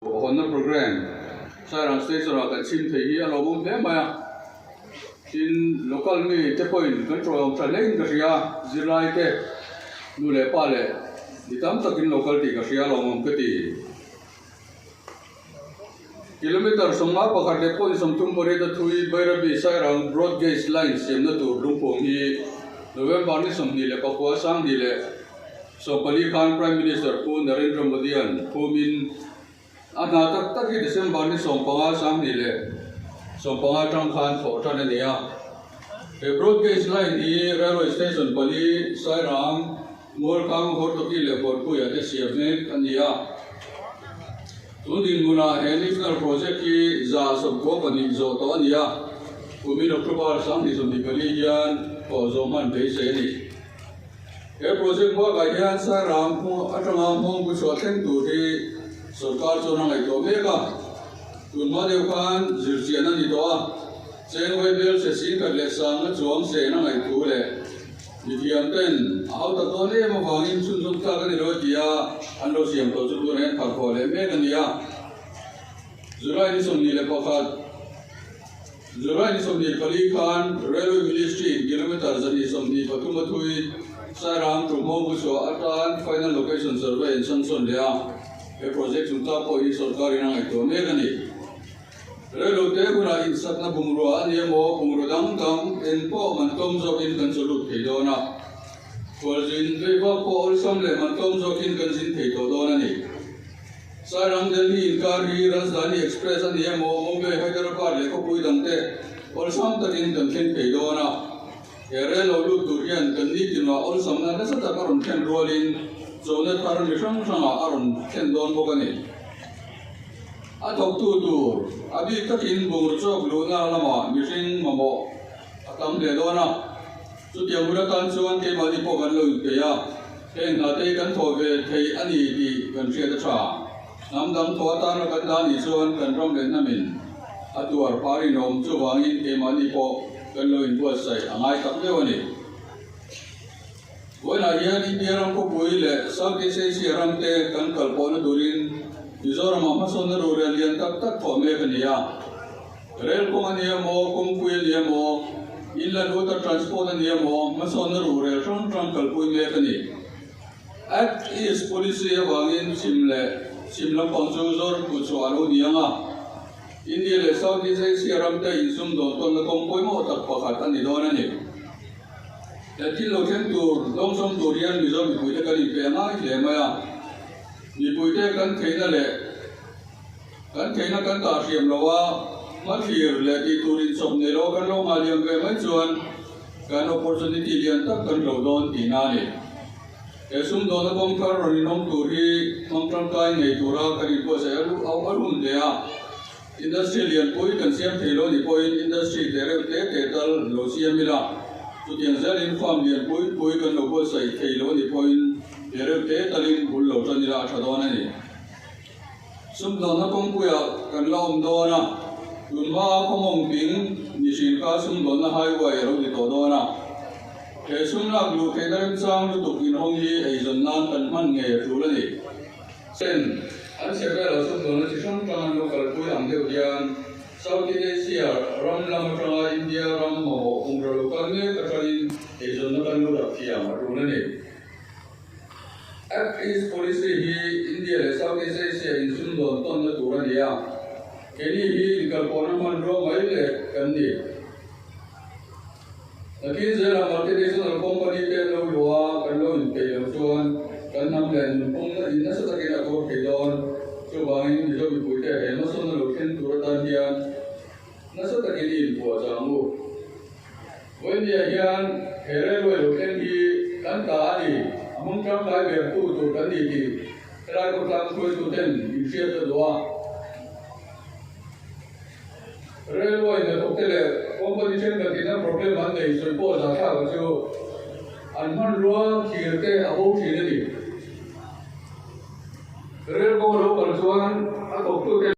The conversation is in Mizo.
Hawnna programme Sairang Station ah kan chhim thei hi a lawmawm hle mai a, tin local mi te pawhin kan tawlawm tha hlein ka hria, zirlai te nu leh pa leh mi tam takin local tih ka hria a lawmawm ka ti. Kilometre 51 leh .38 a thui Bairabi Sairang Broad Gauge Line siamna tur lungpawng hi November ni 29 2014 khan Prime Minister Pu Narendra Modi-a'n phumin a hna tak tak hi December ni 15 2015 atang khan thawh tan a ni a. He Broad Gauge Line hi Railway Station pali Sairang, Mualkhang, Hortoki leh Hualpuia te siam mek a ni a. Tun dinhmunah he National Project hi 92% zawh tawh a ni a, kumin October 2024 hian thawh zawh hman beisei a ni. He project bakah hian Sairang atanga hmawng bu chhuah thleng tur hi sorkar chuan a ngaihtuah mek a, tun hma deuh khan zirchian a ni tawh a, cheng vaibel hre singkhat leh sangna chuang sen a ngaih thu leh mithiam ten a hauta dawn em avangin chhunzawm tlak a ni lo ti a, an lo siam tawh chu tunah hian pharkhawh leh mek a ni a. July ni 21. July ni 24 khan Railway Ministry in kilometre 123 a thui Sairang to Hmawngbuchhuah atan Final Location Survey an sansawn leh a, he project chungchang pawh hi sorkar in a ngaihtuah mek a ni. Railway te hunah insakna bungrua a ni emaw bungraw dang dang eng pawh man tlawm zawkin kan chaw lut thei dawn a, khualzin veivak pawh awlsam leh man tlawm zawkin kan zin thei tawh dawn a ni. Sairang Delhi inkar hi Rajdhani Express a ni emaw Mumbai Hyderabad leh khawpui dangte awlsam takin kan thleng thei dawn a. He rel lo lut tur hian kan nitinah awlsamna nasa tak a rawn thlen rualin chona thar mi hrang hrangah a rawn thlen dawn bawk a ni. A thawktu tur a bik takin bungraw chawk luhna lamah mihring mamawh a tam hle dawn a. Chutiang hun atan chuan keimahni pawh kan lo inpeih a, heng hna te hi kan thawh ve thei a ni tih kan hriat a tha. Hnam dang thawh atana kan dah nih chuan kan ram leh hnamin a tuar phar inawm chuvangin keimahni pawh kan lo inbuatsaih a ngai tak deuh a ni. Vawiinah hian India ram khawpui leh Southeast Asia ram te kan kal pawhna turin Mizoramah hmasawnna rorel lian tak tak thawh mek a ni a. Rel kawng a ni emaw, kawngpui a ni emaw, inland water transport a ni emaw, hmasawnna ruhrel hrang hrang kalpui mek a ni. Act East Policy avangin chhim leh chhim lampang chu Zoram kutchhuah a lo ni ang a, India leh South East Asia ramte insumdawn tawnna kawng pawimawh tak pakhat a ni dawn a ni. He thil lo thleng tur dawngsawm tur hian Mizo mipuite kan inpe a ngai hle mai a, mipuite kan theihna leh Kan theihna kan tah hriam lo a, hmathlir leh tih tur inchawp nei lo kan lo nghah liam ve mai chuan kan opportunity lian tak kan hlo dawn tihna a ni. He sumdawna kawng thar rawn inawm tur hi hmang tangkai ngei tura kan inbuatsaih a luh a hun hle a. Industry lianpui kan siam thei lo ni pawhin industry te reuh te te tal lo siam ila, chutiang zelin farm lianpui pui kan lo buatsaih thei lo ni pawhin te reuh te talin bul lo tan ila a tha dawn a ni. Sumdawnna kawngpuiah kan la awm dawn a, tun hmaa khawmawng ping mihring kha sumdawnna highway a lo ni tawh dawn a. He sum lak luh theihna remchang lutuk inhawng hi eizawn nan kan hman ngei a tul a ni. Chen, an chhe velah sumdawnna chi hrang hrang an lo kalpui ang deuh hian South East Asia ram lam atanga India ram mamawh bungraw lo kal mek atangin eizawnna kan lo rak thiam a tul a ni. Act East Policy hi India leh South East Asia insumdawn tawnna tur a ni a, keini hi inkalpawhna hmanrua mai leh kan ni. Nakin zela multinational company te an lo luh a, kan lo inpeih loh chuan kan hnam leh nunpung in nasa takin a tuar thei dawn. Chuvangin Mizo mipuite he hmasawnna lo thleng tur atan hian nasa takin i inpuahchah ang u. Vawinia hian he railway lo thleng hi kan ta a ni, a hmang tangkai ber tu tur kan ni tih helai khawtlang hruaitu ten in hriat a duh a. Railway hnathawk te leh company thenkhat ina problem an nei sawi pawh zahthlak a chu an hmanrua thir te a bo thin a ni. Rail kawng a lo kal chuan a thawktu te.